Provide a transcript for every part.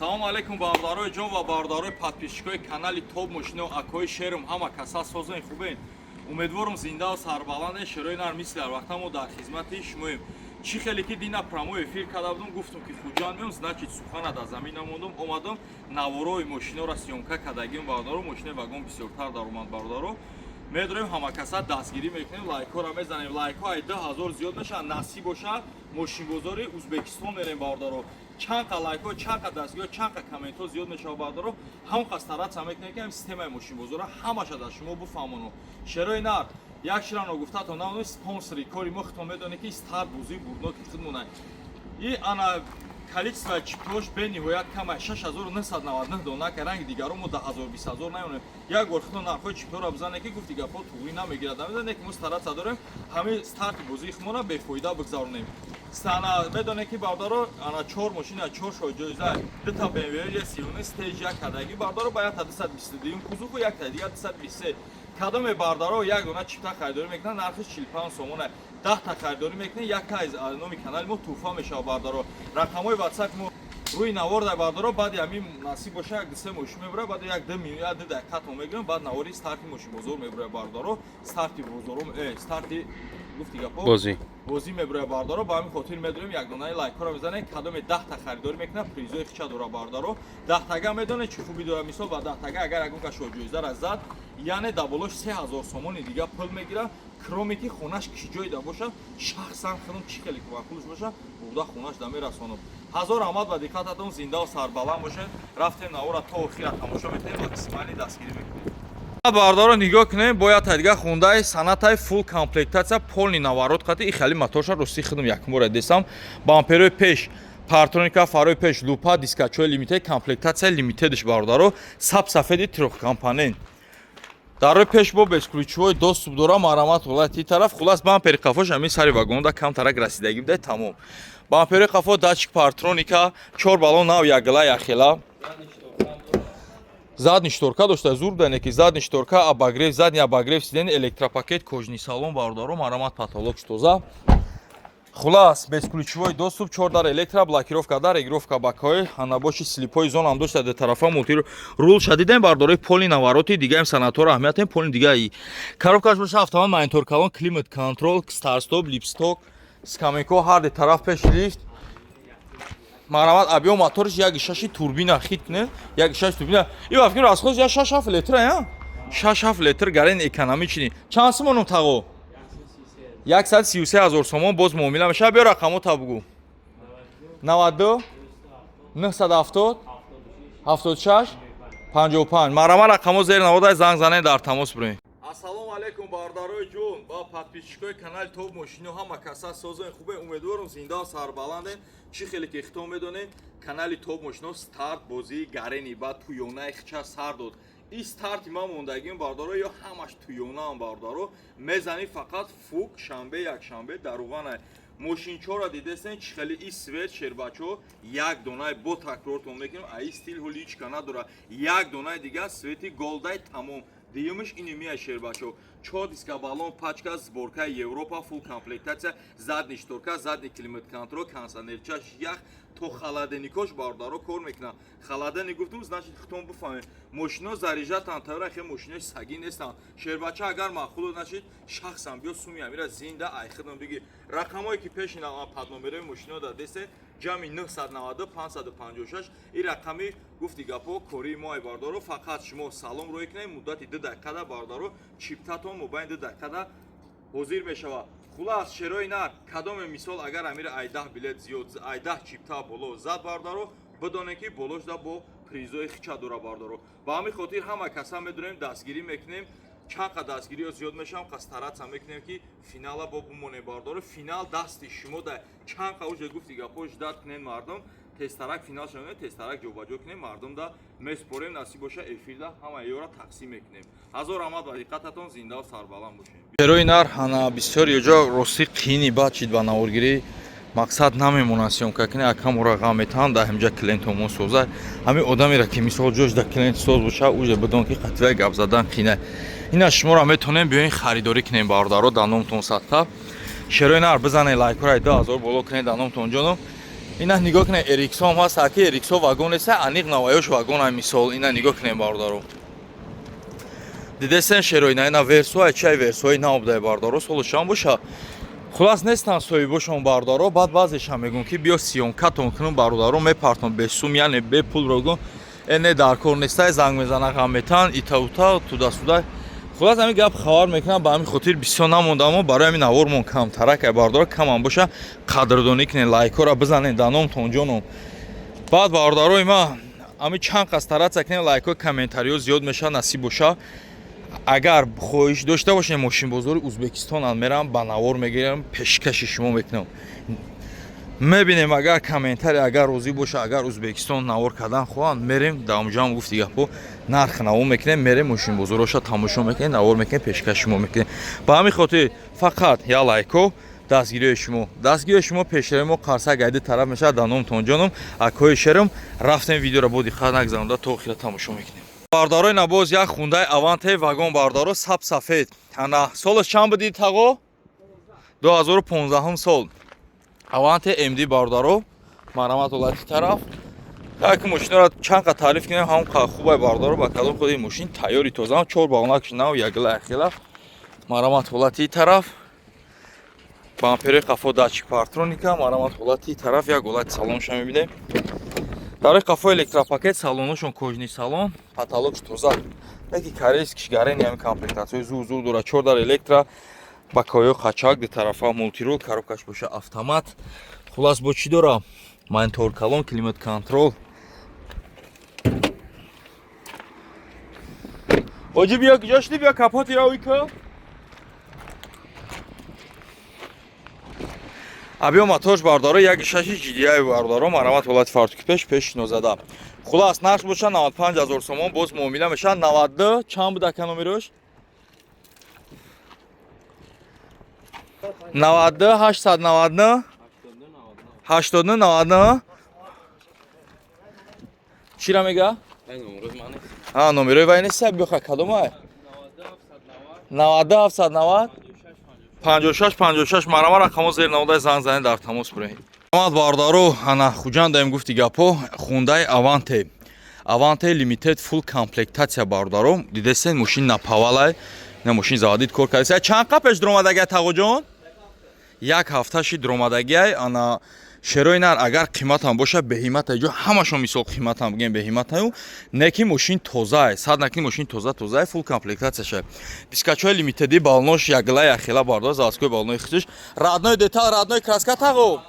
Салому алейкум, бародарои ҷон ва бародарои подписчикои канали Топ Мошино, акои шерум, ҳама каса созен, хубен? Умедворум, зиндаву сарбаланден. Шерои нар, мисли ҳар вақта мо дар хизмати шумоем. Чӣ хеле ки дина прямой эфир карда будум, гуфтум, ки Хуҷанд меом, значит, сухана дар замин намондум, омадам, наворои мошиноро съёмка кардагим, бародаро. Мошинои вагон бисёртар даромад, бародаро. Медорем, ҳама каса дастгирӣ мекунем, лайкҳоро мезанем. Лайкҳо ай 2000 зиёд мешавад, насиб бошад, мошинбозори Узбекистон мерем, бародаро. Чанд қа лайкҳо, чанд қа дастгириҳо, чанд қа комментҳо зиёд мешавад, бародаро, ҳамон қа стараться мекунем, ки ҳам системаи мошинбозора ҳамаша дар шумо буфаҳмону. Шерои нар, як чиро ногуфтатон намонем: спонсори кори мо, худтон медонед, ки старт бозии бурдноки худмона. И ана количество чиптош бениҳоят кама, 6999 дона. Ка ранги дигаро мо 10 000, 20 000 наёнем. Як бор худтон нархҳои чиптҳоро бизане, ки гуфти гапҳо туғрӣ намегирад, намедонед, ки мо стараться дорем, ҳамин старти бозии худмона бефоида бигзаронем. Ана медонед, ки, бародаро, ана чор мошина, чор шоҳ ҷоиза: дута BMW сиюни стейҷ як кадаги, бародаро, ба якта 222 кузову, якта дига 223. Кадоме, бародаро, як дона чипта харидорӣ мекунад, нархиш 45 сомона. 10-та харидорӣ мекунед, якта аз номи канали мо тӯҳфа мешавад, бародаро. Рақамҳои ватсап мо рӯи навор дар, бародаро. Баъди ҳамин, насиб боша, як дусе мошин мебурад, баъд як ду минут, як ду дақиқатон мегирам, баъд навори старти мошинбозор мебурад, бародаро. Старти бозоро, старти, гуфти гапо, бозӣ. Бозӣ мебурад, бародаро. Ба ҳамин хотир медорем, як донаи лайкҳоро мезанем. Кадоме 10-та харидорӣ мекунад, призои хича дора, бародаро. 10-тага медонед, чӣ хубӣ дорад? Мисол, ба 10-тага агар ягон ка шоҳҷоизара зад, яъне дар болош 3000 сомони дига пул мегирад, кроме ки хонаш ки ҷойда бошад, шахсан худам чӣ хеле маъқулш бошад, бурда хонаш да мерасонам. Ҳазор раҳмат ба диққататон, зиндаву сарбаланд бошед. Рафтем, навора то охира тамошо мекунем, максимально дастгирӣ мекунем, бародаро. Нигоҳ кунем, бояд та дига хундаи Сонатай, фулл комплектация, полный наворот қати. И хали моторша рости худам якум бора десам. Бамперои пеш парктроника, фарои пеш лупа, дискачои лимитед, комплектация лимитедш, бародаро, саб сафеди трёхкомпонент. Дар рӯи пеш бо бесключевой доступ дора, марамат ҳолати тараф. Хулас, бампери қафош ҳамин сари вагонда камтарак расидагӣ будай, тамом. Бампери қафо датчик парктроника, чор баллон нав, якгила, яхела. Задний шторка дошта, зур будане, ки задний шторка, обогрев, задний обогрев сиденье, электропакет, кожаный салон, бародаро, марамат, потолок тоза. Хулас, бесключевой доступ, чор дар электро, блокировка дар, регулировка бакҳои ҳанабоши, слепой зона ҳам дошта, ду тарафа мулти рул шадидем, бардорои, полный навороти. Дигаем Сонатора аҳамиятем, полный дига и коробкаш боша автомат, монитор калон, климат контрол, старт-стоп, липсток, скамейко ҳар ду тараф, пеш лифт. Марамат, объём моториш як шаши турбина, хит кунед, як шаш турбина. И вақти расход я 6-7 литр, я 6-7 литр, гарен экономичный. Чанд сомонум, тағо? 133 000 сомон, боз муомила мешавад. Биё, рақамота бугӯ: 92 970 76 55. Марама, рақамо зери наводай, занг занед, дар тамос бирем. Ассалому алайкум, бародарои ҷон ва подписчикои канали Топ Мошино, ҳама каса созои хубе? Умедворум, зинда сарбаландем. Чӣ хеле ки ихтом медонем, канали Топ Мошино старт бозии гарени ба туёнаи хича сар дод. И старти ма мондагим, бародаро, ё ҳамаш туёнаам, бародаро. Мезанӣ фақат фук, шанбе, якшанбе даруғанай. Мошинчора дидесен, чӣ хеле и свет, шербачо, як донай бо такрортон мекунем, а и стил ҳоли ҳичка надора. Як донаи дига свети голдай, тамом. Дуюмиш ини мия, шербачо, чор диска, баллон, пачка, сборкаи Европа, фулл комплектация, задний шторка, задний климат контроль, кондиционерчаш ях, то холодильникош, бародаро, кор мекунад. Холодильник гуфтум, значит, хитон буфаҳмед, мошино заряжатан тавра, хе мошинои сагӣ нестанд. Шербача, агар маъқуло нашид, шахсан биё, суми амира зинда айхидам биги. Рақамое ки пеши падномерои мошино дадесе, ҷамъи 990 556, ин рақами, гуфти гапо, кории мо ай, бародаро. Фақат шумо салом рӯй кунед, муддати 2 дақиқада, бародаро, чиптатон мобайни 2 дақиқада ҳозир мешавад. Хулас, шерои нар, кадоме, мисол, агар амира ай 10 билет зиёд, ай 10 чипта боло зад, бародаро, бидонед, ки болошда бо призои хича дора, бародаро. Ба ҳамин хотир ҳама каса медонем, дастгирӣ мекунем. Чанд қа дастгириҳо зиёд мешавам, қа стараться мекунем, ки финала бо бумонем, бародаро. Финал дасти шумо да. Чанд қа уже, гуфти гапҳо, ждать кунед, мардум, тезтарак финал шавем, тезтарак ҷобаҷо кунем, мардум да меспорем. Насиб боша, эфирда ҳама ёра тақсим мекунем. Ҳазор раҳмат ба диққататон, зиндаву сарбаланд бошем. Шерои нар, ҳана бисёр ёҷо ростӣ қини бад шид ба наворгирӣ, мақсад намемонад съёмка кунӣ. Акамора ғам метаҳам, дар ҳамҷа клиентомон соза. Ҳамин одамеро, ки мисол ҷош да клиент соз боша, уже бидон, ки қативай гап задан қина. Ина шуморо метавонем биёин, харидорӣ кунем, бародаро, дар номтон садқа. Шерои нар, бизанед лайкҳоро, 2000 боло кунед, дар номтон ҷоном. Ина нигоҳ кунед, RX ҳам ҳаст, аки RX вагон нест, аниқ наваёш вагон ай, мисол. Ина нигоҳ кунед, бародаро. Дидесен, шеро, ина ина Версо ай, чай Версои наобдай, бародаро, солушам боша. Хулас, нестан соҳибошон, бародаро. Баъд баъзешам мегӯм, ки биё съёмка тон кунум, бародаро, мепартон бесум, яъне бепул рогун. Э, не, дар кор нестай, занг мезана, ғам метан, ита-ута, туда-сюда. Хулас, ҳамин гап хабар мекунам, ба ҳамин хотир бисёр намондамо, барои ҳамин навормон камтарак ай, бародаро, камам боша, қадрдонӣ кунед, лайкҳоро бизанед да номтон, ҷоном. Баъд, бародарои ма, ҳамин чанд қас стараться кунем, лайкҳо, комментариҳо зиёд мешавад, насиб боша. Агар хоҳиш дошта бошем, мошинбозори Узбекистонам мерам, ба навор мегирам, пешкаши шумо мекунам. Мебинем, агар комментарий, агар розӣ боша, агар Узбекистон навор кардан хоҳанд, мерем даомҷам, гуфти гапо, нарх наво мекунем, мерем мошинбозороша тамошо мекунем, навор мекунем, пешкаши шумо мекунем. Ба ҳамин хотир фақат я лайко, дастгириҳои шумо, дастгириҳои шумо пешраи мо қарса гайди тараф мешавад. Да номтон, ҷоном, акои шерам. Рафтем, видеоро бо диққат нагзаронда то охира тамошо мекунем. Бародарои, набоз як Хундай Аванте вагон, бародаро, саб сафед. Ана, солаш чанд будид, тағо? 2015 сол Аванте МД, бародаро. Марҳамат, ҳолати тараф. Як мошинро чанд қа таъриф кунем, ҳам хубай, бародаро. Ба кадом худи мошин тайёри тоза, чор бағонакш нав, ягила яхела. Марҳамат, ҳолати тараф, бампери қафо датчик парктроника. Марҳамат, ҳолати тараф, як ҳолати салонша мебинем. Дар қафо электропакет, салоношон кожаный салон, потолок ш тоза, яки корейский гарени, ҳами комплектация ҳои зур зур дорад. Чор дар электро, бакоё қачак, ду тарафа мультирул, коробка ш боша автомат. Хулас, бо чӣ дора? Монитор калон, климат контроль. Оҷи, биё, куҷо шудӣ? Биё, капоти равӣ ка. Абиё мотош, бардаро, як шаши GDI, бардаро. Марҳамат, ҳолати фартуки пеш, пеш нозада. Хулас, нарх боша 95 ҳазор сомон, боз муомила мешавад. 92 чанд буд, ака, номерош? 92 899 89 99. Чира мега? А, номерои вай нест, биёха, кадомай? 92 790 56 56. Марама, рақамо зер наводай, занг занед, дар тамос буред. Амад, бародаро, ана Хуҷандаем, гуфти гапо, Хундай Аванте, Аванте Лимитед, фулл комплектация, бародаро. Дидесен, мошин наповалай, на мошин заводить кор кардеса. Чанд қа пеш дуромадагиай, тағоҷон? Як ҳафташи дуромадагиай. Ана, шерои нар, агар қиматам боша, беҳимата ҷо ҳамашон, мисол, қиматам бигем, беҳиматаю не ки мошин тозае, сад накни, мошин тоза тозае, фулл комплектация ша, дискачои лимитеди, балонош ягла яхела, бардор, заводской балонои худиш, родной деталь, родной краска. Тағо,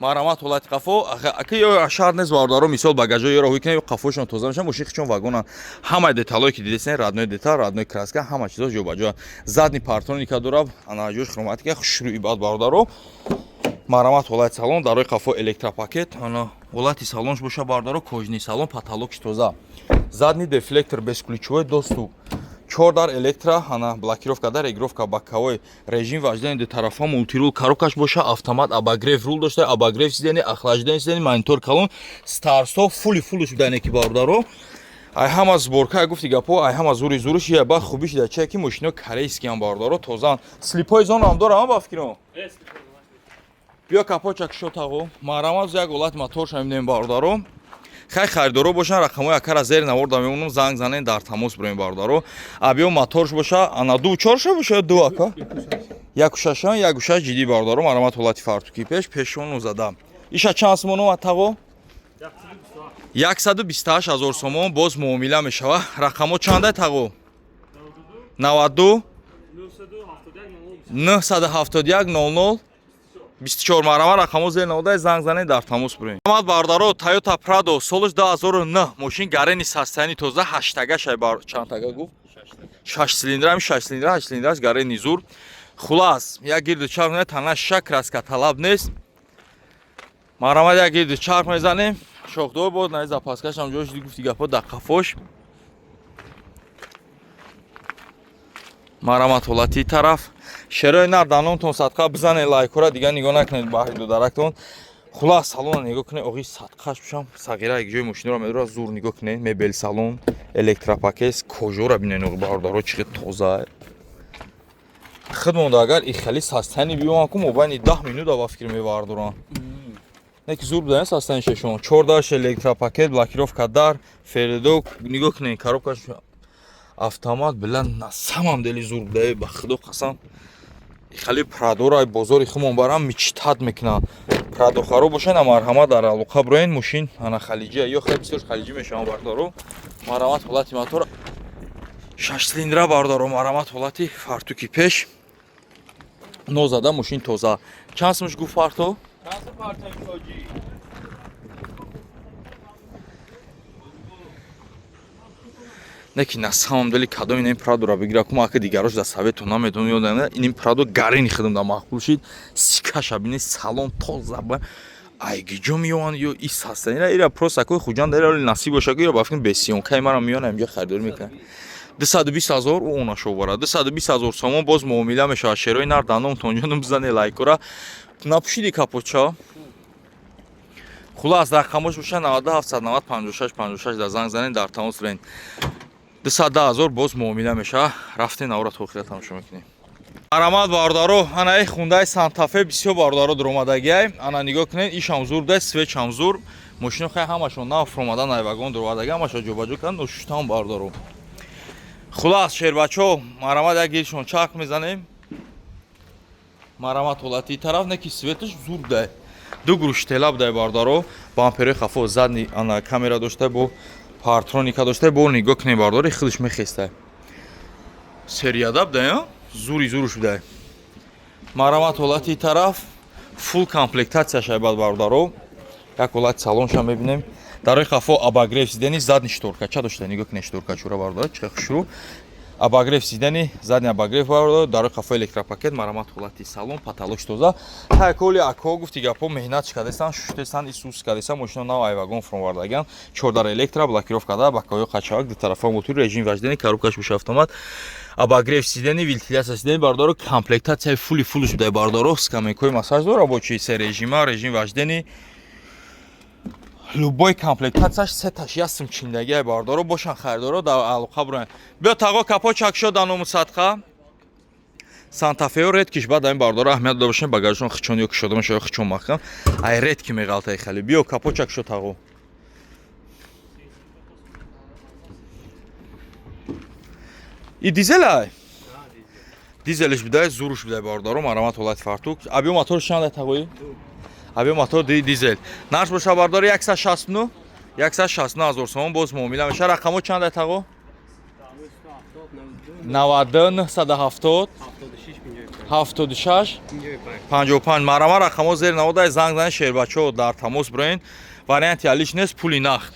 марҳамат, ҳолати қафо, аки ё шаҳр нест, бародаро, мисол, багажо ёро ҳуй кунед, қафошон тоза мешавад, мошин хичон вагонанд. Ҳамаи деталое ки дидесен, родной деталь, родной краска, ҳама чизо ҷобаҷо. Задний парктроника дорад, ана ҷош хроматика, хушрӯи бад, бародаро. Марҳамат, ҳолати салон, дарои қафо электропакет. Ана ҳолати салонш боша, бародаро, кожаный салон, потолок ш тоза, задний дефлектор, бесключевой доступ, чор дар электро, ана блокировка дар, регулировка боковой, режим вождения ду тарафа, мультирул, коробка ш боша автомат, обогрев рул дошта, обогрев сиденья, охлаждение сиденья, монитор калон, старсо фули фулуш будане ки, бародаро, ай ҳама сборка, гуфти гапо, ай ҳама зури зуриш. Я ба хубиш да ча ки мошино корейский ам, бародаро, тозаан, слепой зона ам дорам, ба фикрам. Биё, капоча кушо, тағо. Марҳамат, як ҳолати моторша мебинем, бародаро. Хай, харидоро бошан, рақамҳои акара зери наворда мемонам, занг занен, дар тамос бироем, бародаро. Абиё моторш боша, ана ду чорша боша ё ду, ака? Яку шашан, яку шаш ҷиддӣ, бародаро. Марҳамат, ҳолати фартуки пеш, пешону зада. Иша чанд сомон омад, тағо? 128 ҳазор сомон, боз муомила мешава. Рақамҳо чанда, тағо? 92 971 00 24. Марҳамат, рақамҳо зери наводай, занг занед, дар тамос бурем. Марҳамат, бародаро, Тойота Прадо, солаш 2009, мошин гарени, состояние тоза, ҳаштага шай бар, чандтага гуфт? Шаш цилиндра, ҳами шаш цилиндра, ҳашт цилиндраш гарени зур. Хулас, як гирду чарх мезанем, тана шак краска талаб нест. Марҳамат, як гирду чарх мезанем. Шохдор бод, най запаска шам ҷош, гуфти гапо, дар қафош. Марҳамат, ҳолати тараф. Шерои нар, данонтон садқа, бизанед лайкора, дигар нигоҳ накунед баҳри дударактон. Хулас, салона нигоҳ кунед, оғи садқаш бошам, сағира як ҷои мошинро медора, зур нигоҳ кунед, мебел салон, электропакет, кожа ра бинед, оғи, бародаро, чӣ тоза. Худ монда, агар и хеле состояние биёмам ку, мобайни 10 минута ба фикр мевардорам. Не ки зур будан состояние шашон. 14 электропакет, блокировка дар, фередок, нигоҳ кунед, коробкаш автомат, била, на самом деле зур буда, ба худо қасам. Хали Прадора бозори хумон барам мечтать мекунам. Прадохаро бошед, марҳамат, дар алоқа бироен. Мошин ана халиҷия ё хеле бисёр халиҷӣ мешавам, бародаро. Марҳамат, ҳолати мотор шаш цилиндра, бародаро. Марҳамат, ҳолати фартуки пеш нозада, мошин тоза. Чанд сумш гуфт фарто? Чанд сум партои тоҷи? Не ки на самом деле кадом ин Прадора бигира кума, ака, дигарош да совету намедонам, ёдам ин Прадо гарини хидм да маъқул шид. Сикаша бини, салон тоза, ба айгиҷо меёванд ё ис ҳастан. Ира просто акои Хуҷанд ира насиб боша, ки ира ба фикр бесиёнкаи мара меён инҷа харидорӣ мекунанд. 220 000 ӯ онашо бара, 220 000 сомон, боз муомила мешавад. Шерои нар дандом тонҷоном бизане, лайкора напӯшиди капотча. Хулас, рақамош боша 97 790 56 56, дар занг занед, дар тамос рен. 210 000, боз муомила мешавад. Рафтем, навра то охира тамошо мекунем. Марҳамат, бародаро, ана и Хундаи Сантафе бисёр, бародаро, дуромадагиай. Ана нигоҳ кунед, ишам зур дай, свечам зур. Мошино хай ҳамашон нав фуромадан, ай вагон дуровадаги, ҳамаша ҷобаҷо кардан, ношуштам, бародаро. Хулас, шербачо, марҳамат, як гиршон чарх мезанем. Марҳамат, ҳолати тараф не ки светаш зур дай, ду груш тела будай, бародаро. Бамперои хафо, задний ана камера дошта, бо парктроника дошта, бо нигоҳ кунед, бародари, худаш мехестай. Серияда будай, а зури зуруш будай. Марҳамат, ҳолати тараф фулл комплектация шайбад, бародаро. Як ҳолати салонша мебинем. Дарои хафо обогрев сиденья, задний шторкача дошта, нигоҳ кунед, шторкачура, бародаро, чӣ хушрӯ. Обогрев сиденья, задний обогрев, бародаро, дарои хафо электропакет. Марҳамат, ҳолати салон, потолокш тоза. Ҳай коли акҳо гуфти гапҳо меҳнат кардестан, шуштестан, исус кардестан. Мошино нав ай вагон фуромвардаган. Чордар электро, блокировка да, бакоё қачавак, дутарафа мотор, режим вождения, коробкаш буш автомат, обогрев сиденья, вентиляция сиденья, бародаро, комплектацияи фули фулш будай, бародаро. Скамейкои массаж дора, рабочий се режима, режим вождения, любой комплектацияш сеташ ясм чиндагиай, бародаро. Бошан харидоро, дар алоқа буроянд. Биё, тағо, капо чакшо даному садқа. Сантафео редкиш баъд ами, бародаро, аҳамият дода бошем, багажшон хичон ё кушода мешава, ё хичон маҳкам, ай редки меғалтай хали. Биё, капо чакшо, тағо. И дизелай, дизелиш бидай, зуруш бидай, бародаро. Марҳамат, ҳолати фартук. Абиё мотор чанда, тағои? Абиё мотор дизел. Нарх боша, бародаро, 169 169 ҳазор сомон, боз муомила мешава. Рақамо чанда, тағо? 92 970 76 55. Марҳамат, рақамҳо зери наводай, занг занед, шербачаҳо, дар тамос бироен. Варианти алиш нест, пули нақд.